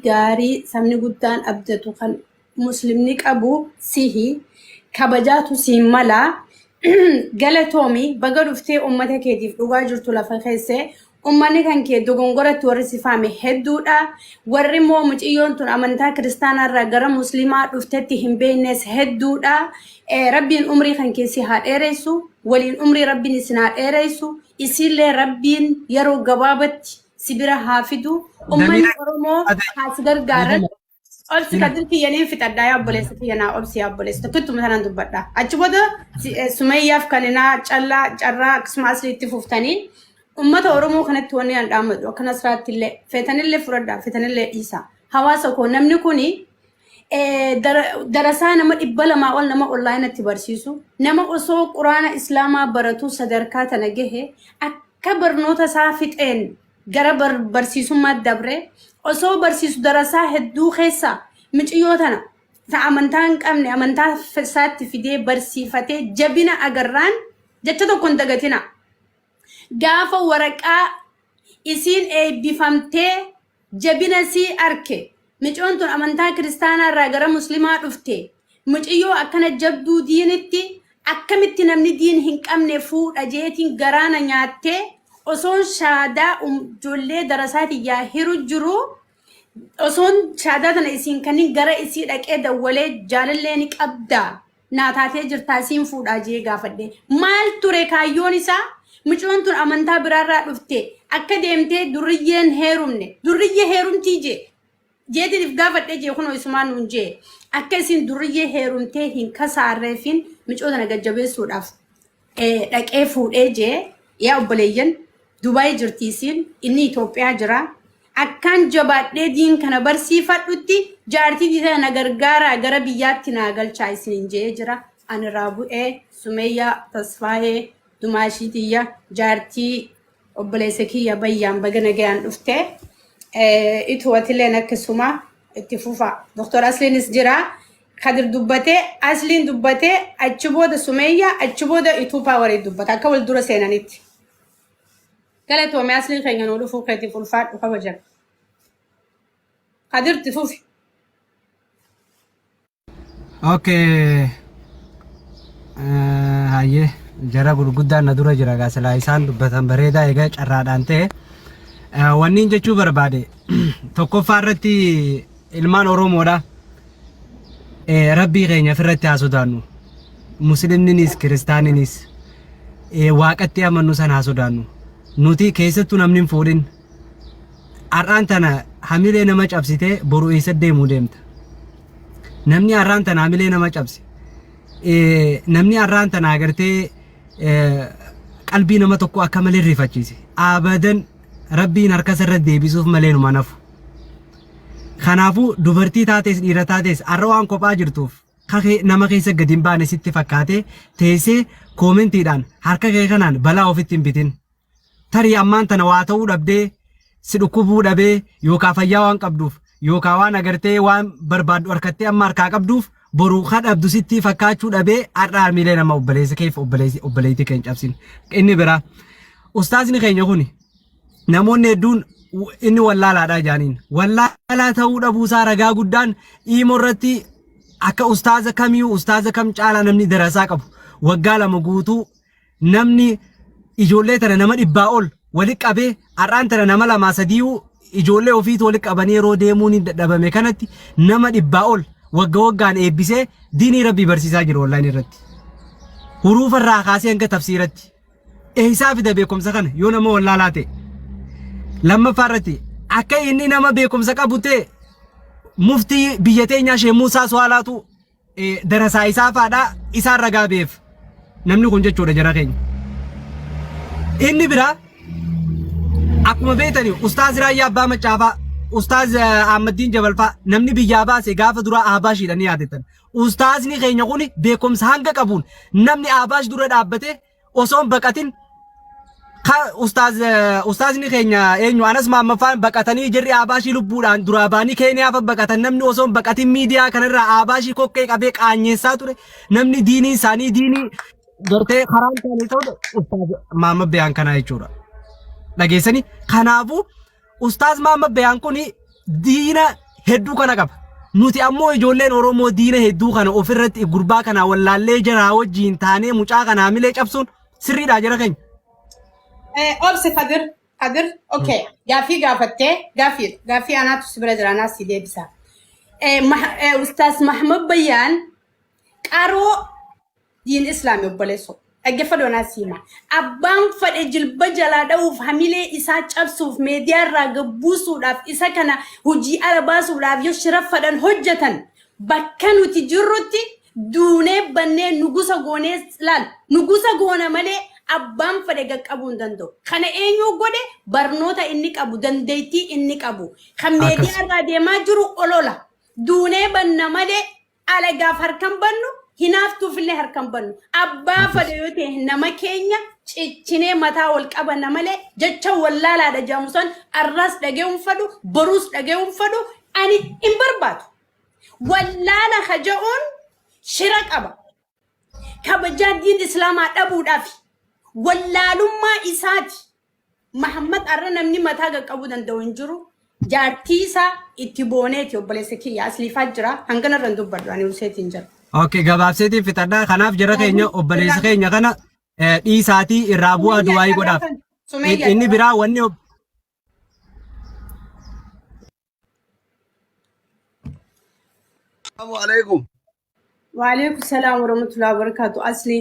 gaarii sabni guddaan abdatu kan muslimni qabu sihi kabajaatu siin mala. Galatoomi, baga dhuftee ummata keetiif dhugaa jirtu lafa keesse. Ummanni kan kee dogongoratti warri si faame hedduudha. Warri immoo mucayyoon tun amantaa kiristaanaa irraa gara muslimaa dhuftetti hin beeknes hedduudha. Rabbiin umrii kan kee si haa dheeressu, waliin umrii Rabbiin isin haa dheeressu, isiillee Rabbiin yeroo gabaabatti si bira haa fidu. Ummanni Damira Oromoo haa si gargaaran. Obsi Damira kadir kiyya niin fixadha yaa obboleessa kiyya, naa obsi yaa obboleessa, tokkittuma sanaan dubbadha. Achi booda Sumayyaaf kaninaa callaa carraa akkasuma asliitti fuftanii ummata Oromoo kanatti wanni an dhaammadhu akka Nasraatti illee feetanillee fudhadha, feetanillee dhiisa. Hawaasa koo, namni kuni darasaa nama 200 ol nama onlaayinatti barsiisu, nama osoo quraana islaamaa baratu sadarkaa tana gahe, akka barnoota isaa fixeen gara barsiisummaatti dabre, osoo barsiisu darasaa hedduu keessa miciyyoo tana ta amantaa hin qabne amantaa isaatti fidee barsiifatee jabina agarraan jecha tokko hin dagatina. Gaafa waraqaa isiin eebbifamtee jabina sii arke, micoon tun amantaa kiristaanaa irraa gara muslimaa dhufte, muciyyoo akkana jabduu diinitti akkamitti namni diin hin qabne fuudha jeetiin garaana nyaattee, osoon shaadaa ijoollee darasaa tiyyaa hiru jiru, osoon shaadaa tana isiin kannin gara isii dhaqee dawwalee, jaalallee ni qabdaa, naa taatee jirtaa, isiin fuudhaa jee gaafadhe. Maal ture kaayyoon isaa? Mucoon tun amantaa biraarraa dhufte, akka deemtee durriyyeen heerumne, durriyyee heerumtii jee jeetiif gaafadhe jee, kunoo isumaan nuun jee, akka isin durriyyee heerumtee hin kasaarreefin micoo tana gajjabeessuudhaaf dhaqee fuudhee jee. Yaa obboleeyyan, Dubaay jirti isiin, inni Itoophiyaa jira. Akkaan jabaadhee diin kana barsiifadhutti jaartii tana na gargaaraa, gara biyyaatti naa galchaa isiniin jee jira. Ani irraa bu'ee Sumeeyyaa Tasfaayee Dumaashii tiyya, jaartii obboleessa kiyya bayyaan, baga nagayaan dhufte. Itu atileen akkasuma itti fufa. Doktor Asliinis jira. Kadir dubbatee, Asliin dubbatee, achi booda Sumeeyyaa, achi booda Ituu Paawarii dubbata akka wal dura seenanitti. Galatoome Asliin keenya, nuu dhufuu keetiif ulfaadhu, kabajan. Kadir, itti fufi. Okay. Hayyee, jara gurguddaan na dura jira gaa, silaa isaan dubbatan bareedaa egaa carraadhaan ta'e. Wanniin jechuu barbaade, tokkoffaa irratti ilmaan Oromoodha. Rabbii keenya ofirratti haa sodaannu. Muslimninis kiristaaninis waaqatti amannu sana haa sodaannu. Nuti keessattuu namni hin fuudhin. Har'aan tana hamilee nama cabsitee boru eessa deemuu deemta? Namni har'aan tana hamilee nama cabse, namni har'aan tana agartee qalbii nama tokko akka malee rifachiise, abadan Rabbiin harka isarra deebisuuf malee numa nafu. Kanaafuu dubartii taates dhiira taates, har'a waan kophaa jirtuuf kakee nama keessa gadi hin baane sitti fakkaatee teessee koomentiidhaan harka kee kanaan balaa ofitti hin bitin. Tarii ammaan tana waa ta'uu dhabdee, si dhukkubuu dhabee, yookaa fayyaa waan qabduuf, yookaa waan agartee waan barbaaddu harkattee amma harkaa qabduuf, boru ka dhabdu sitti fakkaachuu dhabee har'a hamilee nama obboleessa keef obboleettii kee hin cabsin. Inni biraa, ustaazni keenya kuni namoonni hedduun inni wallaalaadha jaaniin. Wallaalaa ta'uu dhabuusaa ragaa guddaan iimo irratti akka ustaaza kamiyyuu, ustaaza kam caalaa namni darasaa qabu waggaa 2 guutuu namni ijoollee tana nama 100 ol wali qabee, har'aan tana nama lamaa sadiiyuu ijoollee ofiitu wali qabanii yeroo deemuun hin dadhabame kanatti, nama 100 ol wagga waggaan eebbisee diinii Rabbii barsiisaa jiru online irratti. Huruufa irraa kaasee hanga tafsiiratti. Eessaa fida beekumsa kana yoo nama wallaalaa ta'e? Lammaffaa irratti akka inni nama beekumsa qabu ta'e muftii biyya teenyaa Sheek Muusaa Suwaalaatu darasaa isaa faadhaa isaan ragaa beef namni kun jechuudha jara keenya. Inni biraa, akkuma beektani Ustaaz Raayyaa Abbaa Macaafaa, Ustaaz Ahmaddiin Jabalfaa namni biyyaa baase gaafa duraa Ahbaashiidha ni yaadattan. Ustaazni keenya kun beekumsa hanga qabuun namni Ahbaash dura dhaabbate osoo hin baqatin ka ustaaz ustaazni keenya eenyu, Anas Maammaffaan baqatanii jirri Ahbaashii lubbuudhaan duraa baanii Keeniyaa fa baqatan, namni osoo hin baqatin miidiyaa kanarraa Ahbaashii kokkee qabee qaanyeessaa ture, namni diinii isaanii diinii gartee karaan isaanii ta'u Ustaaz Maamma Beyaan kanaa jechuudha. Dhageessanii? Kanaafuu Ustaaz Maamma Beyaan kun diina Hedduu kana qaba. Nuti ammoo ijoolleen Oromoo diina hedduu kana ofirratti gurbaa kana wallaallee jaraa wajjiin taanee mucaa kana hamilee cabsuun sirriidhaa jara keenya? Obsi Kadir, Kadir, okay. Gaaffii gaafattee, gaaffii, gaaffii anaatu si bira jira, anaas si deebisa. Ustaas Mahmud Bayyaan qaroo diin islaami obboleessoo. Dhaggeeffadhu anaa si hima. Abbaan fadhe jilba jalaa dha'uuf hamilee isaa cabsuuf meediyaa irraa gabbuusuudhaaf isa kana hojii ala baasuudhaaf yoo shira fadhan hojjetan bakka nuti jirrutti duunee bannee nugusa goonee laal nugusa goona malee abbaan fadhe qaqqabuu hin danda'u. Kana eenyuu godhe barnoota inni qabu dandeettii inni qabu kan meediyaa irraa deemaa jiru olola. Duunee banna malee alagaaf harkan bannu hinaaftuufillee harkan bannu. Abbaa fadhe yoo ta'e nama keenya cichinee mataa wal qabanna malee jecha wallaalaadha jedhamu san arraas dhaga'uun fadhu boruus dhaga'uun fadhu ani hin barbaadu. Wallaala haja'uun shira qaba. Kabajaa diin islaamaa dhabuudhaaf wallaalummaa isaati. Mahammad arra namni mataa qaqqabuu danda'u hin jiru. Jaartii isaa itti booneeti obboleessa kiyya asliifaa jira. Hangana irra hin dubbadhu ani useetiin jira. Okay, gabaabseetiin fixadhaa. Kanaaf jara keenya obboleessa keenya kana dhiisaatii irraa bu'aa du'aayii godhaaf. Sumayyaa Inni biraa wanni Assalamu alaikum. Waalaikum salaam warahmatullahi wabarakatuh. Asli.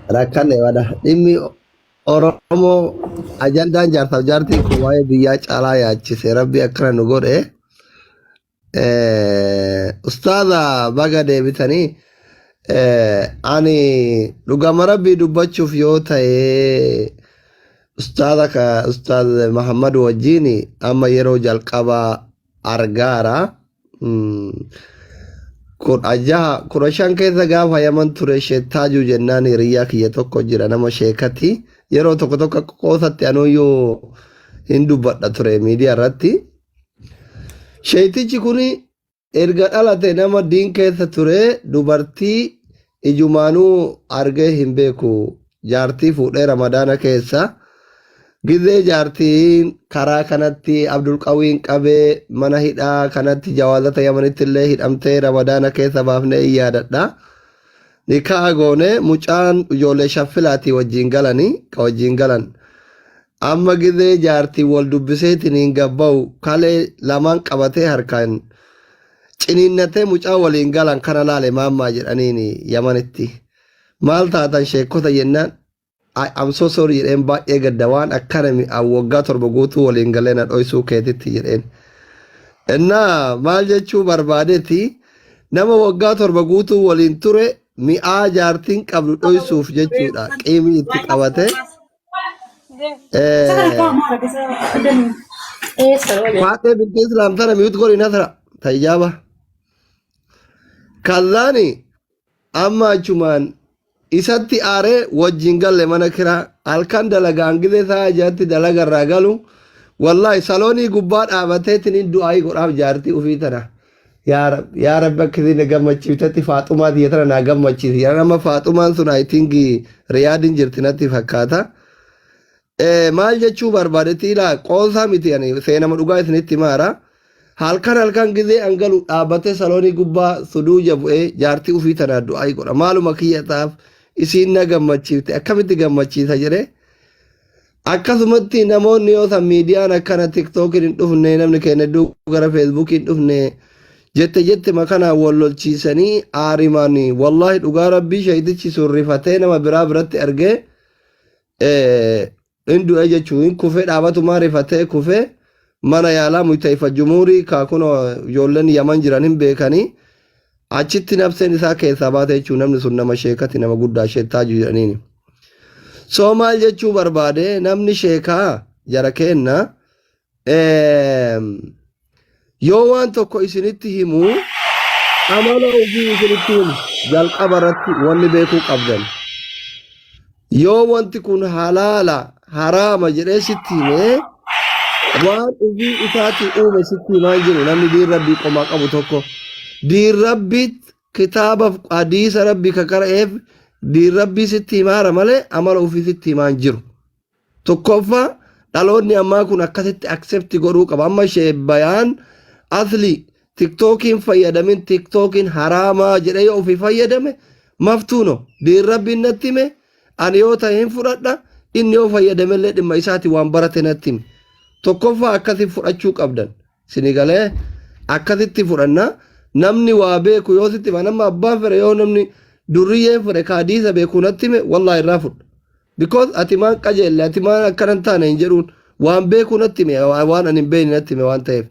Rakkanne wada dhimmi Oromoo ajandaan jaarsaaf jaartiin kun waa'ee biyyaa caalaa yaachise rabbi akkana nu godhe. Ustaaza baga deebitanii ani dhugama rabbii dubbachuuf yoo ta'e ustaaza ka ustaaz Muhammad wajjin amma yeroo jalqabaa argaara. 16 15 keessa gaafa Yaman ture sheettaajuu jennaan hiriyyaa kiyya tokko jira nama sheekati yeroo tokko tokko akka qoosatti anuyyuu hin dubbadha ture miidiyaa irratti. Sheeytichi kun erga dhalate nama diin keessa ture dubartii ijumaanuu argee hin beeku jaartii fuudhee ramadaana keessa gizee jaartiin karaa kanatti Abdulqawiin qabee mana hidhaa kanatti jawaazata Yamanitti illee hidhamtee ramadaana keessa baafnee in yaadadha. Nikaa goone mucaan ijoollee shaffilaatii wajjin galanii ka wajjin galan. Amma gizee jaartiin wal dubbiseetiin hin gabba'u kalee lamaan qabatee harkaan ciniinnatee mucaa waliin galan kana laale maammaa jedhaniin Yamanitti. Maal taatan sheekota jennaan I am so sorry jedheen baay'ee gadda waan akkana mi'aa waggaa 7 guutuu waliin galee na dhoysuu keetitti jedheen. Innaa maal jechuu barbaadeeti nama waggaa 7 guutuu waliin ture mi'aa jaartiin qabdu dhoysuuf jechuudha qiimii itti qabate. Faaxee binti Islaam tana mute godhi nasra tayyaaba. Kallaani amma achumaan isatti aaree wajjin galle mana kiraa halkan dalagaan gizee sa'a jahatti dalaga irraa galu wallaahi saloonii gubbaa dhaabateetiin du'aayii godhaaf jaartii ufii tana. Yaa Rabbi yaa Rabbi akka isin na gammachiiftetti Faaxumaa tiyya tana naa gammachiisi. Yaa nama Faaxumaan sun I think Riyaadin jirti natti fakkaata. Maal jechuu barbaadetti ilaa qoosaa miti ani seenama dhugaa isinitti himaara. Halkan halkan gizee an galu dhaabbatee saloonii gubbaa suduuja bu'ee jaartii ufii tanaa du'aa godha. Maaluma kiyya ta'aaf isiin na gammachiifte akkamitti gammachiisa jedhee Akkasumatti namoonni yoo san miidiyaan akkana tiktookiin hin dhufne namni keenya hedduu gara feesbuukii hin dhufne jette jette makanaan wal lolchiisanii aarimaan wallaahi dhugaa rabbii sheeytichi sun rifatee nama biraa biratti argee hin du'e jechuun hin kufee dhaabatumaa rifatee kufee mana yaalaa muytaifa jumuurii kaakunoo ijoolleen yaman jiran hin beekanii achitti nafseen isaa keessaa baate jechuun namni sun nama sheekati nama guddaa sheettaaju jedhaniini. So maal jechuu barbaade namni sheekaa jara keenna yoo waan tokko isinitti himu amala ofii isinitti himu jalqaba irratti wanni beekuu qabdan. Yoo wanti kun halaala haraama jedhee sitti hime waan ofii isaatii uume sitti himaa hin jiru namni diin rabbii qomaa qabu tokko diin rabbii kitaaba hadiisa rabbii ka qara'eef diin rabbii sitti himaara malee amala ofii sitti himaa hin jiru. Tokkoffaa dhaloonni ammaa kun akkasitti accept godhuu qaba. Amma ishee bayaan asli tiktookiin fayyadamin tiktookiin haraamaa jedhee yoo ofii fayyadame maftuuno diin rabbiin natti hime ani yoo ta'e hin fudhadha inni yoo fayyadamellee dhimma isaati waan barate natti hime. Tokkoffaa akkasi fudhachuu qabdan. Sini galee akkasitti fudhanna namni waa beeku yoo sitti hima nama abbaan fedhe yoo namni durriyyeen fedhe kaadiisa beeku natti hime wallaahi irraa fudha. Because ati maan qajeelle ati maan akkana hin taane hin jedhuun waan beeku natti hime waan ani hin beekne natti hime waan ta'eef.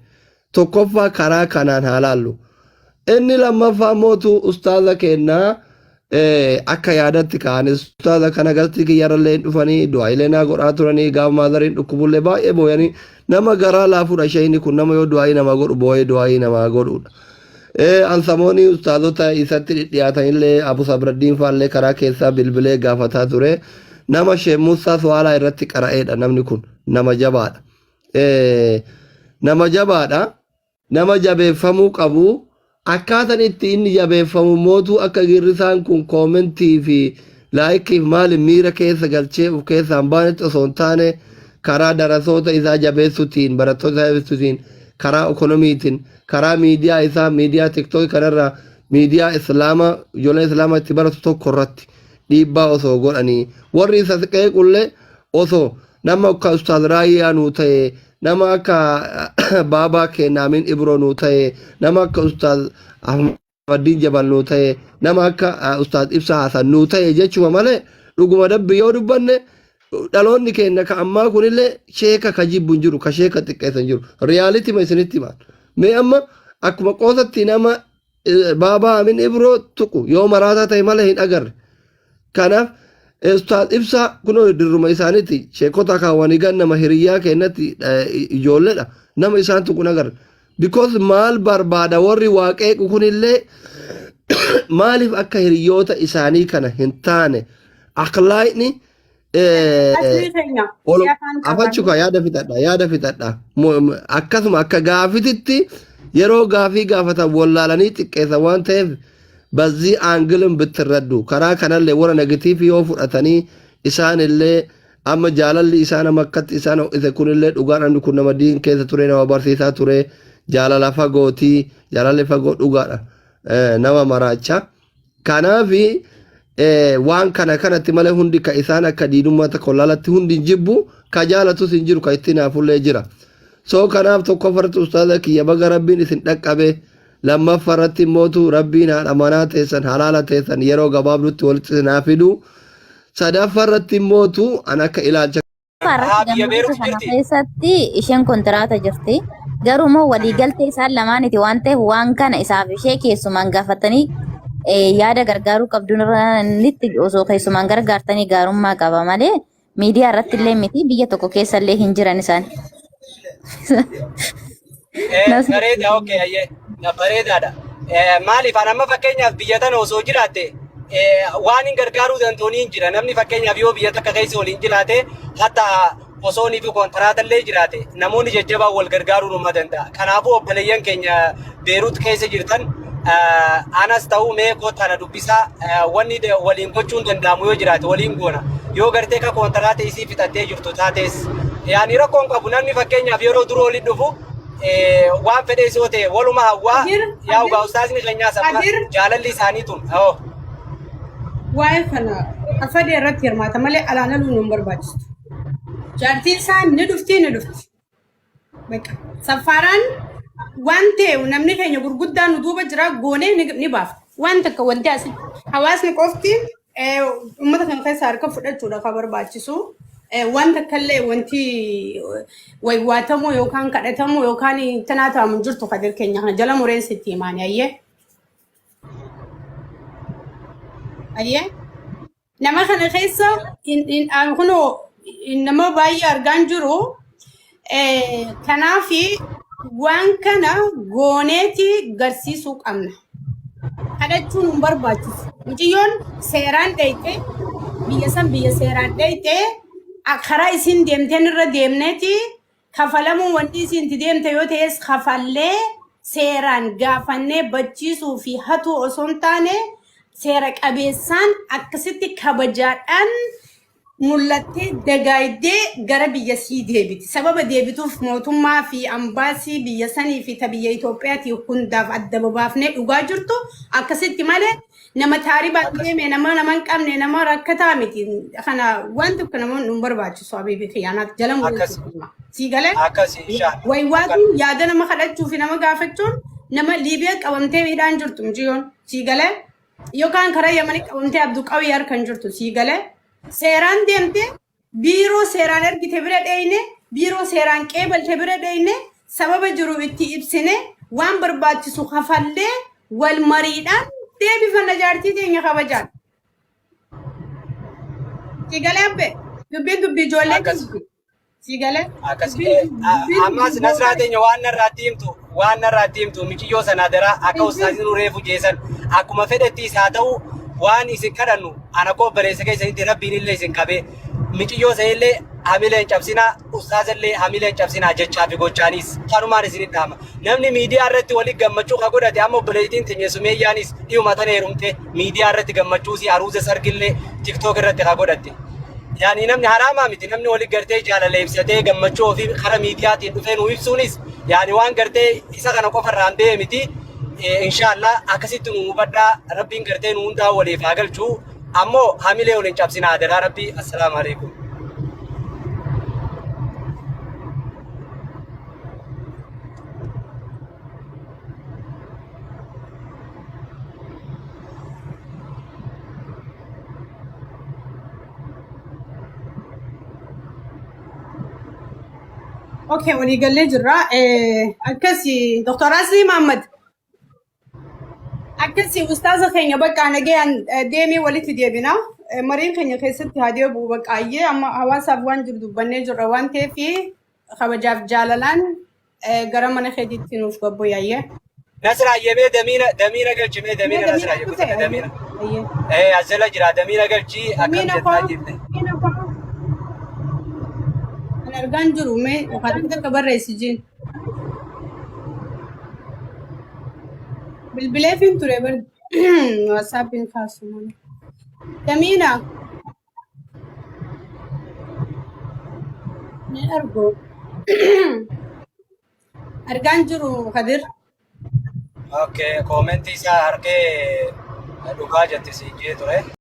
Tokkoffaa karaa kanaan haa laallu. Inni lammaffaa mootu ustaaza keennaa akka yaadatti ka'anis ustaaza kana galtii kiyyarrallee hin dhufanii du'aayilee naa godhaa turanii gaafa maazariin dhukkubullee baay'ee booyanii nama garaa laafuudha sheeyni kun nama yoo du'aayii nama godhu booyee du'aayii namaa godhuudha. Ansamoonii ustaazota isatti dhidhiyaatanillee Abu Sabraddiin faallee karaa keessaa bilbilee gaafataa ture. Nama Sheek Muusaa Suwaalaa irratti qara'eedha namni kun nama jabaadha. Nama jabaadha. Nama jabeeffamuu qabu. Akkaatan itti inni jabeeffamu mootuu akka girrisaan kun koomentii fi laayikiif maali miira keessa galchee of keessaa hin baanetti osoo hin taane karaa darasoota isaa jabeessutiin barattoota isaa jabeessutiin karaa ekonomiitiin karaa miidiyaa isaa miidiyaa tiktookii kanarraa miidiyaa islaama ijoolleen islaama itti baratu tokko irratti dhiibbaa osoo godhanii warri isa qeequllee osoo nama akka ustaaz raayyaa nuu ta'e nama akka baabaa keenya Amin Ibroo nuu ta'e nama akka ustaaz Ahmaddiin Jabal nuu ta'e nama akka ustaaz Ibsaa Hasan nuu ta'e jechuma malee dhuguma dabbi yoo dubbanne dhaloonni keenya ka ammaa kunillee sheeka ka jibbu hin jiru ka sheeka xiqqeessa hin jiru riyaalitii ma isinitti himaan mee amma akkuma qoosatti nama baabaa Amin Ibroo tuqu yoo maraataa ta'e malee hin agarre Kanaaf Ustaaz Ibsaa kunoo dirruma isaaniiti sheekota kaawwanii gan nama hiriyyaa keenyatti ijoolleedha nama isaan tuqu hin agarre. Because maal barbaada warri waa qeequ kunillee maaliif akka hiriyyoota isaanii kana hin taane akhlaaqni Asli keenya ol si afaan afachu qabanii. ka yaada fixadha yaada fixadha akkasuma akka gaafititti yeroo gaafii gaafatan wallaalanii xiqqeessan waan ta'eef bazzii aangilin bittirraddu karaa kanallee warra negatiivii yoo fudhatanii isaanillee amma jaalalli isaan amma akkatti isaan ho'ise kunillee dhugaan namni kun nama diin keessa ture nama barsiisaa ture jaalala fagootii jaalalli fagoo dhugaadha nama maraacha. Kanaafi waan kana kanatti malee hundi ka isaan akka diinummaa takka wallaalatti hundi hin jibbu ka jaalatus hin jiru ka itti naafullee jira. So kanaaf tokkoffarratti ustaaza kiyya baga rabbiin isin dhaqqabe lammaffarratti immootu rabbiin haadha manaa teessan halaala teessan yeroo gabaabdutti walitti isin haa fidu. Sadaffarratti immootu an akka ilaalcha irratti Haa biyya gammachiisa Beerut kana jirti. keessatti isheen kontiraata jirti. Garuu immoo waliigaltee isaan lamaaniti waan ta'eef waan kana isaaf ishee keessumaan gaafatanii yaada gargaaruu qabdu nitti osoo keessumaan gargaartanii gaarummaa qaba malee miidiyaa irratti illee miti biyya tokko keessa illee hin jiran isaan. Nas- Bareeda okay ayyee na bareedaadha. Maaliif an amma fakkeenyaaf biyya tana osoo jiraatte waan hin gargaaruu danda'u ni jira. Namni fakkeenyaaf yoo biyya takka keessa waliin jiraate hatta osoo ni fi kontiraata illee jiraate namoonni jajjabaan wal gargaaruu numa danda'a. Kanaafuu obboleeyyan keenya Beerut keessa jirtan anas ta'uu mee kottaa na dubbisaa wanni waliin gochuun danda'amu yoo jiraate waliin goona. Yoo gartee ka kontiraata isii fixattee jirtu taates yaani rakkoon qabu namni fakkeenyaaf yeroo dura waliin dhufu waan fedhees yoo ta'e waluma hawwaa Kadir, yaa Kadir, ugaa ustaazni keenyaas amma Kadir. jaalalli isaanii tun oo Waa'ee kana afadee irratti hirmaata malee alaan aluu nu hin barbaachistu. Jaartiin isaa ni dhufti ni dhufti. Bakka saffaaraan waan ta'e namni keenya gurguddaan nu duuba jira goonee ni baafna. Waan takka wanti asi hawaasni qofti uummata kana keessa harka fudhachuudha kan barbaachisu. Waan takka illee wanti waywaatamu yookaan kadhatamu yookaan tanaa ta'amu hin jirtu kadir keenya kana jala mureen sitti himaani ayyee. Ayyee. Nama kana keessa kunoo nama baay'ee argaan jiru. Kanaaf waan kana gooneeti garsiisuu qabna. Kadhachuun hin barbaachisu. Mucayyoon seeraan dheeyte biyya san biyya seeraan dheeyte karaa isin deemteen irra deemneeti Kafalamuu wanti isiin itti deemte yoo ta'es kafallee seeraan gaafannee bachiisuu fi hatuu osoo hin taane seera qabeessaan akkasitti kabajaadhaan Mul'attee dagaaydee gara biyya sii deebiti. Sababa deebituuf mootummaa fi ambaasii biyya sanii fi ta biyya Itoophiyaatii hundaaf adda babaafnee dhugaa jirtu akkasitti malee nama taaribaan Akkas. deeme nama nama hin qabne nama rakkataa miti. Kana waan tokko namoonni nu barbaachisu habiibi kiyyaanaaf jala Akkas. mureessu. Sii galee Akkas inshallah. waywaatu yaada nama kadhachuu fi nama gaafachuun nama Liibiyaa qabamtee hidhaan jirtu mucayyoon sii galee yookaan karaa Yamanii qabamtee Abduqawii harkan jirtu sii galee seeraan deemte biiroo seeraan ergite bira dheeyne biiroo seeraan qeebalte bira dheeyne sababa jiru itti ibsine waan barbaachisu kafallee wal mariidhaan deebifanna jaartii teenya kabajaan. Sii galee abbe dubbiin dubbii ijoollee Akkas. Sii galee? Akkas Dubbiin dubbiin ammas dubbii Nasraa boodaa teenya waan narraatti himtu waan narraatti himtu miciyyoo sanaa daraa akka ustaaziin nu reefu jeesan akkuma fedhettis haa ta'u waan isin kadhannu ana koo obboleessa keessanitti rabbiin illee isin qabee miciyyoo sanillee hamilee hin cabsinaa ustaazallee hamilee hin cabsinaa jechaa fi gochaanis kanumaan isin dhaama namni miidiyaa irratti wali gammachuu ka godhate amma obboleettiin teenya sumeeyyaanis dhiyuma tana heerumte miidiyaa irratti gammachuusi aruuza sargillee tiktook irratti ka godhatte Yaani namni haraamaa miti namni wali gartee jaalala ibsatee gammachuu ofii kara miidiyaatiin dhufee nu ibsuunis yaani waan gartee isa kana qofa irraan ba'e miti. Inshaallah akkasitti nu hubadhaa rabbiin gartee nu hundaa waliif haa galchu ammoo hamilee waliin cabsinaa adaraa rabbii assalaamu alaikum. Okay, walii gallee jirra. Akkasi Dr. Asli Muhammad akkasi ustaaza keenya bakka nagayaan deemee walitti deebina. Mariin keenya keessatti haa deebi'u baqqaayyee amma hawaasaaf waan jiru dubbannee jirra waan ta'eef kabajaaf jaalalaan gara mana keetiitti nuuf gabbu yaayyee. Nasraa yemee damiina damiina galchi mee Mee damiina damiina Nasraa dhufe? yeguuta damiina. Ayyee. Eh as jala jira damiina galchi akkam Damiina jettaa koo. jirte. Kan argaan jiru mee yookaan takka barreessi jiin. Bilbileefiin ture bar WhatsAppiin kaasu malee. Damiina. Ni argu. Argaan jiru Kadir. Okay, koomentii isaa harkee dhugaa jette siin jee ture.